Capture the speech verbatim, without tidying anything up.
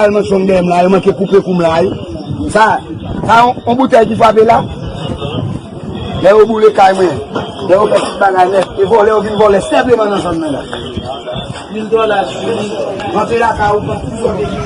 Al mansyonn dèyè m la, yo manke koupe kou m la, wi. Sa, sa yon, yon boutèy ki frape la. Lè yo boule kay mwen, lè yo fè tout bagay nèt, e vòlè yo vin vòlè senpleman nan zòn nan la. Mil dola, mil. Rantre lakay ou, pran tout sa w te gen.